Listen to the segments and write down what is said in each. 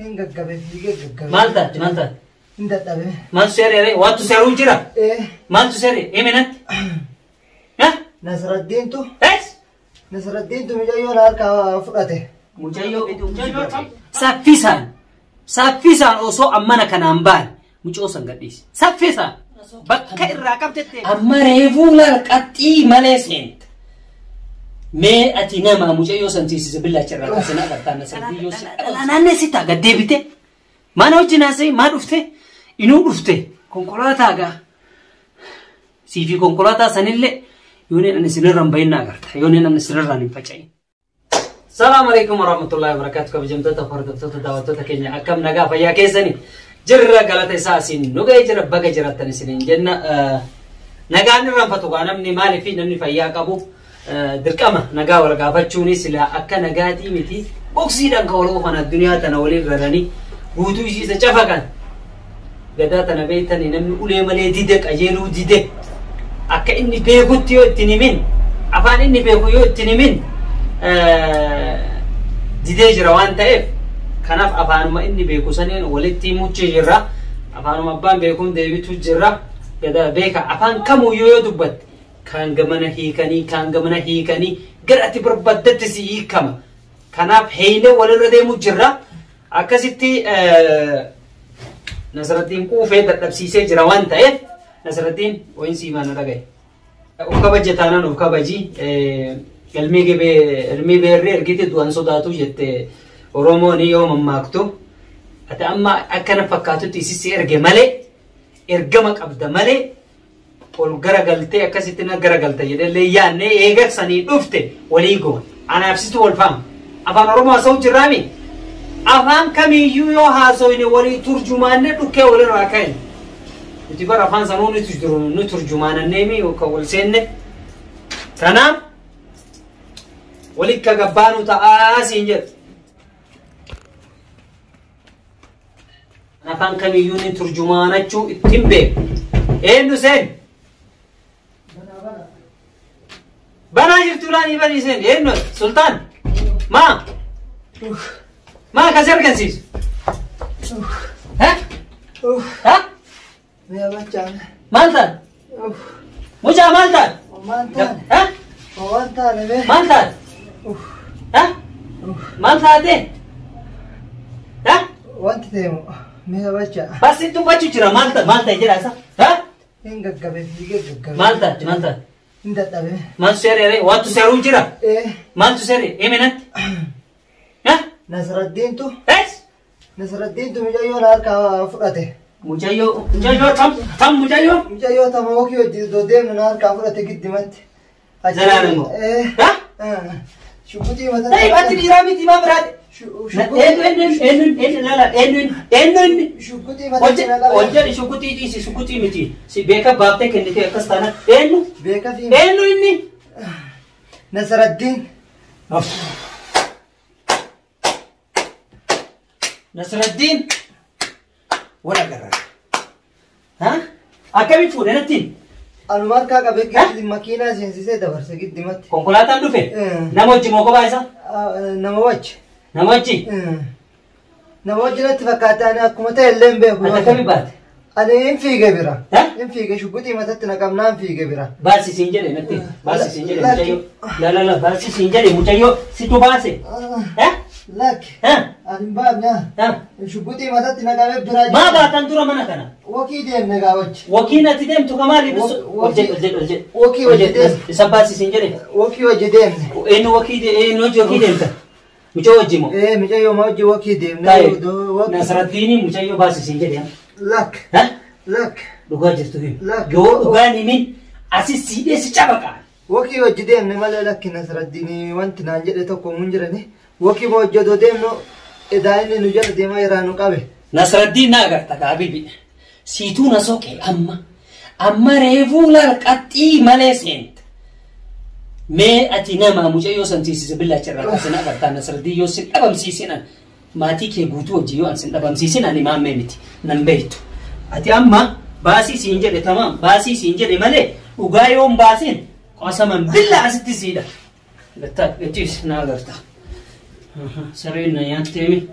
Hin gaggabe fiigee gaggabe. Maal taate maal taate? Hin dadhabe. Maaltu seeree waantu seeruu jira? Ee Maaltu seeree emi natti? Nasraddiintu Es? Nasraddiintu mucayyoo na harkaa fudhate. Mucayyoo saffisaan saffisaan osoo ammana kanaan baane mucoo san gadhiisi. Saffisaan bakka irraa qabtetti. Amma reefuu laal qaxxii malee seenta. Mee ati nama mucayyoo san tiisise billaacha irraa kaasina agartaa Nasraddin yoo si naannee si taa gad deebite. Mana wajjin haasa'e maa dhufte inuu dhufte konkolaataa gaa. Siifi konkolaataa sanillee yooneen ani isinirra hin bahin na agarta yooneen ani isinirraan hin faca'in. Salaam alaikum warahmatullahi wabarakatuh kabajamtoota hordoftoota daawwattoota keenya akkam nagaa fayyaa keessani jirra galata isaa isin nu ga'ee jira baga jiraattan isiniin jenna. Nagaan irraanfatu gaa namni maaliif namni fayyaa qabu dirqama nagaa wal gaafachuuni sila akka nagaatii miti boksiidhaan kan wal oofan addunyaa tana waliin raranii guutuu ishiisa cafaqan gadaa tana beektanii namni ulee malee dide qajeeluu dide akka inni beekutti yoo ittiin himin afaan inni beeku yoo ittiin himin didee jira waan ta'eef kanaaf afaanuma inni beeku saniin walitti himuuchi jirra afaanuma abbaan beekuun deebitu jirra gadaa beeka afaan kamuyyuu yoo dubbatte kaan gamana hiikanii kaan gamana hiikanii gara ati barbaaddetti si hiikama kanaaf heeyne walirra deemu jirra akkasitti Nasraddiin quufee dadhabsiisee jira waan ta'eef Nasraddiin wayin siimaa na dhagaye. Of kabaje taanaan of kabaji. Ilmi gibee ilmi beerri ergite du'an sodaatu jette Oromoon yoo mammaaktu. Ati amma akkana fakkaatutti isisi erge malee ergama qabda malee ol garagaltee akkasitti na garagalta jedhellee yaadne eega sanii dhufte walii goone. Anaaf situ wal faama. Afaan Oromoo haasa'u jirraami. Afaan kamiyyuu yoo haasofne walii turjumaanne dhukkee walirraa ka'e. Nuti bara afaan sanuu ni turjumaananneemi yookaan wal seenne. Kanaaf walikka gabbaanu ta'aa siin jedhu. Afaan kamiyyuu ni turjumaanachuu ittiin beeku. Eenyu seen? Banaa jirtu laanii banii seen eenyu Sultaan? Maa? Maa kasi argamsiisu? Ha? Ha? Mi'a bachaan. Maal taate? Mucaa maal taate? Waan taane. Ha? Waan taane bee. Maal taate? Ha? Maal taate? Ha? Wanti deemu mi'a bachaa. Basi dubbachuu jira maal taate maal ta'e jedha isa? Ha? Hin gaggabe fiigee gaggabe. Maal taate maal taate? Hin dadhabe. Maaltu seeree waantu seeruu jira? Ee Maaltu seeree emi natti? Ha? Nasraddiintu Es? Nasraddiintu mucayyoo na harkaa fudhate. Mucayyoo mucayyoo tam tam mucayyoo? Mucayyoo tama wakii wajjin iddoo deemnu na harkaa fudhate giddimatti. Zalaalam moo? Ee. Ha? Shukutii mataa. Ta'i ati dhiiraa miti maa biraati? Eenyu eenyu eenyu eenyu laala eenyu eenyu inni? Shukutii mataa na qabe. Hojjedhi shukutii dhiisi shukutii miti. Si beeka baaftee kennitee akkas taana eenyu? Beeka fi Eenyu inni? Nasraddiin. Nasraddiin wal agarra. Ha? Akkamiin fuudhe nattiin? Anuma harkaa qabee giddi makiinaa seensisee dabarse giddimatti. Konkolaataan dhufe? Eh. Nama wajji moo kophaa isaa? Nama wajji. Nama wajji? Nama wajji natti fakkaate ani akkuma ta'e illee hin beeku. Ati akkamii baate? Ani hin fiige bira. Eh? Hin fiige shukutii mataatti na qabnaan fiige bira. Baasi siin jedhe natti. Baasi siin jedhe mucayyoo. La la la baasi siin jedhe mucayyoo situ baase. Eh? Lakki. Eh? Ani hin baafne. Eh? Shukutii mataatti na qabee bira. Maa baatan dura mana kana? Wakii deemne gaa wajji. Wakiin ati deemtu ka maaliif? Ol jedhi ol jedhi ol jedhi. Wakii wajji deemne. Isa baasi siin jedhe. Wakii wajji deemne. Eenyu wakii eenyu wajji wakii deemta? Mucayyoo wajji moo? Ee mucayyoo ma wajji wakii deemne. Taa'e. Nasraddiini mucayyoo baasi siin jedhe. Lakki. Ha? Lakki. Dhugaa jirtu himi. Lakki. Yoo dhugaan himin asi siidhee si cabaqa. Wakii wajji deemne malee lakki Nasraddiini wanti naan jedhe tokko mun jirani. Wakii ma wajji odoo deemnu edaa inni nu jala deemaa irraa nu qabe. Nasraddiin na agarta kaa habibi. Siituu na soqe amma. Amma reefuu laal qaxxii malee seenta. Mee ati nama mucayyoo san tiisise billaacha irraa kaasina agartaa Nasraddiin yoo sin dhabamsiisin ani maatii kee guutuu wajji yoo an sin dhabamsiisin ani maammee miti nan beektu. Ati amma baasii siin jedhe tamaam baasii siin jedhe malee dhugaa yoo hin baasin qasaman billaa asitti siidha. Gattaa gachiis na agarta. Sareen na nyaatteemi.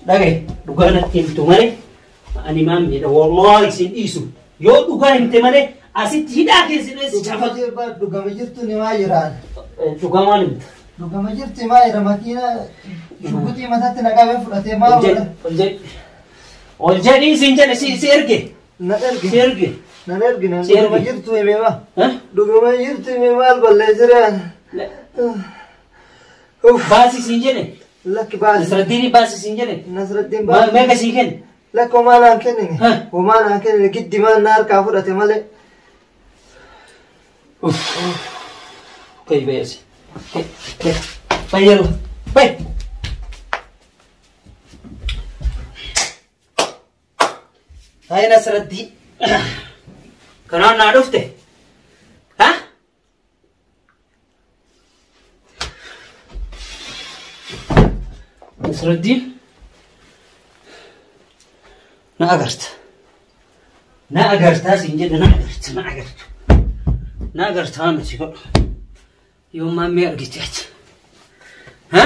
Dhagaye dhugaa natti himtu malee ani maammeedha wallaahi isin dhiisu yoo dhugaa himte malee asitti hidhaa keessa si cafa. Dhugama jirtu ni maa jiraan. Dhugaa maal himta? Dhugama jirtu maa jira makiina shuguxii mataatti na qabee fudhatee maa Ol jedhi ol jedhi ol jedhi siin jedhe si erge Na erge. si erge. Na erge na Si erge. dhugama jirtu himee maa. Dhugama jirtu himee maal balleessiraan. Baasii siin jedhe. Lakki baasi. Nasraddiin baasii siin jedhe. Nasraddiin baasi. Meeqa sii kenne? Lakki homaa naan kennine. Homaa naan kennine giddi maan na harkaa fudhate malee. Kai bayasi. Kai kai. Bayar. Bay. Hai Nasraddiin. Kanaan naa dhufte. Ha? Nasraddiin. Na agarta. Na agartaa siin jedhe na agarta na agarta. Na agartaa na si godhu. Yoo maammee argite achi. Ha?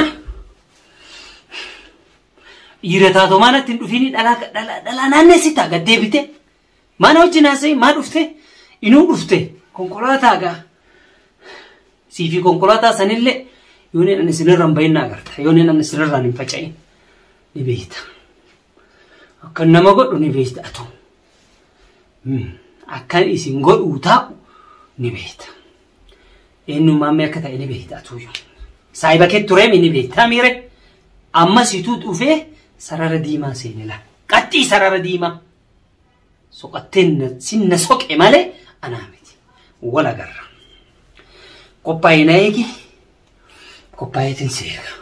Dhiira taatoo maanatti hin dhufini dhalaa dhalaa dhalaa naannessitaa gad deebite. Mana wajjin haasa'e maa dhufte? Inuu dhufte konkolaataa gaa. Siifi konkolaataa sanillee yoo inni ani isinirra hin bahin na agarta. Yoo inni ani isinirraan hin faca'in ni beekta. Akka nama godhu ni beekta atu. Akka isin godhuu taa'u ni beekta. Eenyu maammee akka ta'e ni beekta atuyyuu. Saayiba kee tureemi ni beekta miire. Amma situu dhufee sarara diimaa seene laa. Qaxxii sarara diimaa. Soqatteen sinna soqe malee anaa miti. Wal agarra. Qophaa'ee na eegi. Qophaa'eetiin si eega.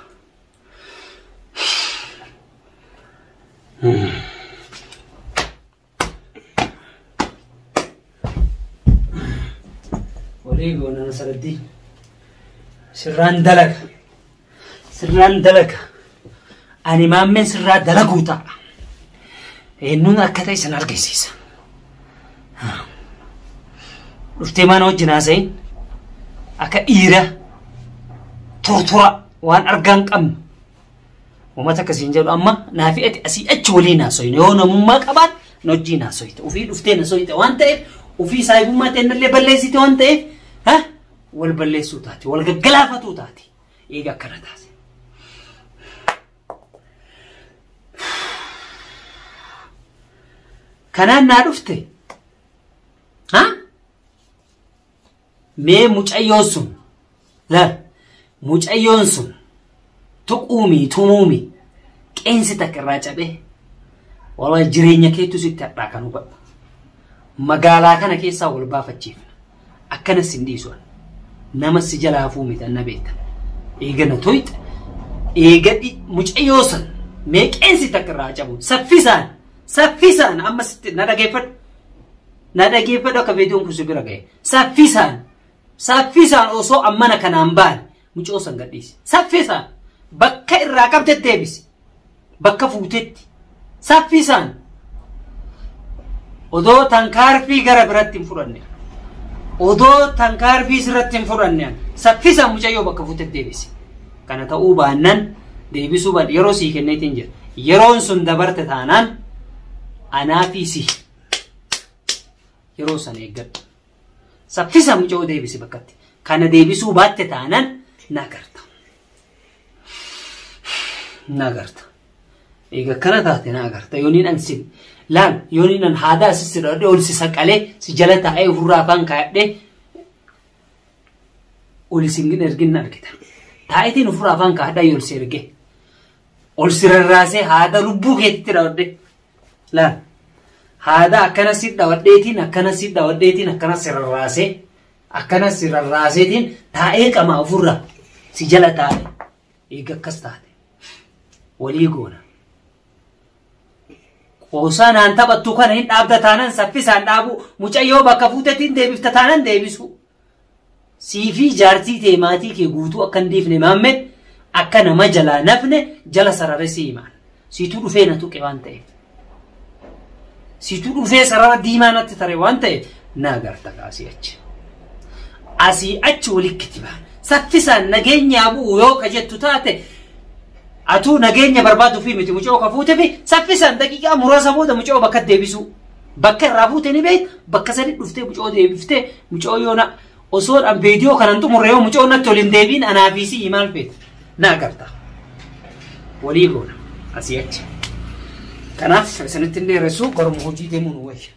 Walii goona Nasraddiin. Sirraan dalaga. Sirraan dalaga. Ani maammeen sirraa dalaguu ta'a. Eenyuun akka ta'e isin argisiisa. Dhuftee mana wajjin haasa'in akka dhiira tortora waan argaa hin qabne. Uummata akkasiin jedhu amma naafi ati asii achi waliin haasoyne yoo namummaa qabaat na wajjin haasoyte. Ofii dhuftee na soyte waan ta'eef ofii saayibummaa ta'e balleessite waan ta'eef wal balleessuu taate wal gaggalaafatuu taate eega akkana taase. Kanaan naa dhufte mee mucayyoon sun laal mucayyoon sun tuquumii tumuumii qeensi takka irraa cabee walaa jireenya keetu sitti hadhaa kan hubadhu. Magaalaa kana keessaa wal baafachiifna. Akkana sin dhiisu nama si jalaa hafuu miti anna beekta. Eegana toyxa eega mucayyoo san mee qeensi takka irraa cabu saffisaan saffisaan amma sitti na dhageeffadhu. Na dhageeffadhu akka viidiyoon kun si bira ga'e. Saffisaan saffisaan osoo ammana kanaan baane mucoo san gadhiisi. Saffisaan bakka irraa qabdetti deebisi. Bakka fuutetti. Saffisaan odoo tankaarfii gara biratti hin fudhanne. Odoo tankaarfii sirratti hin fudhanne. Saffisaan mucayyoo bakka fuutetti deebisi. Kana ta'uu baannaan deebisuu baadhu yeroo sii kenneetiin jira. Yeroon sun dabarte taanaan anaa fi si yeroo sana eeggadhu. Saffisaan mucayyoo deebisi bakkatti. Kana deebisuu baatte taanaan na agarta. Na agarta. Egaa akkana taate na agarta. Yoo niin an sin laal yoo niin an haadaa si sirradhe ol si saqalee si jala taa'ee ofirraa afaan kaayadhee ol isin ergin na argita. Taa'eetiin ofirraa afaan kaayadhaa yoo ol si erge. Ol si rarraasee haada lubbuu keetitti dhawadhe. Laal haada akkana si dhawadheetiin akkana si dhawadheetiin akkana si rarraasee akkana si rarraaseetiin taa'ee qamaa ofirraa si jala taa'e. Egaa akkas taate. Walii goona. Qoosaa naan taphattu kana hin dhaabda taanan saffisaan dhaabu mucayyoo bakka fuutetti deebifta taanan deebisu. Siifii jaartii tee maatii kee guutuu akka hin dhiifne maammee akka nama jalaa nafne jala sarara si himaan. Siituu dhufee na tuqe waan ta'eef. Siituu dhufee sarara diimaa natti tare waan ta'eef na agarta asii achi. Asii achi walitti baana. Saffisaan nageenyaa bu'u yoo ka jettu taate Atuu nageenya barbaaduu fi miti mucoo ka fuute fi saffisaan daqiiqaa muraasa booda mucoo bakka deebisuu. Bakka irraa fuute ni beektu bakka sadi dhuftee mucoo deebiftee mucoo yoona osoo an viidiyoo kanan xumurre yoo mucoo natti ol hin deebiin anaa fi sii maal feeta na agarta. Walii goona asii achi. Kanaaf isinitti hin dheeressu garuma hojii deemuu nu wayya.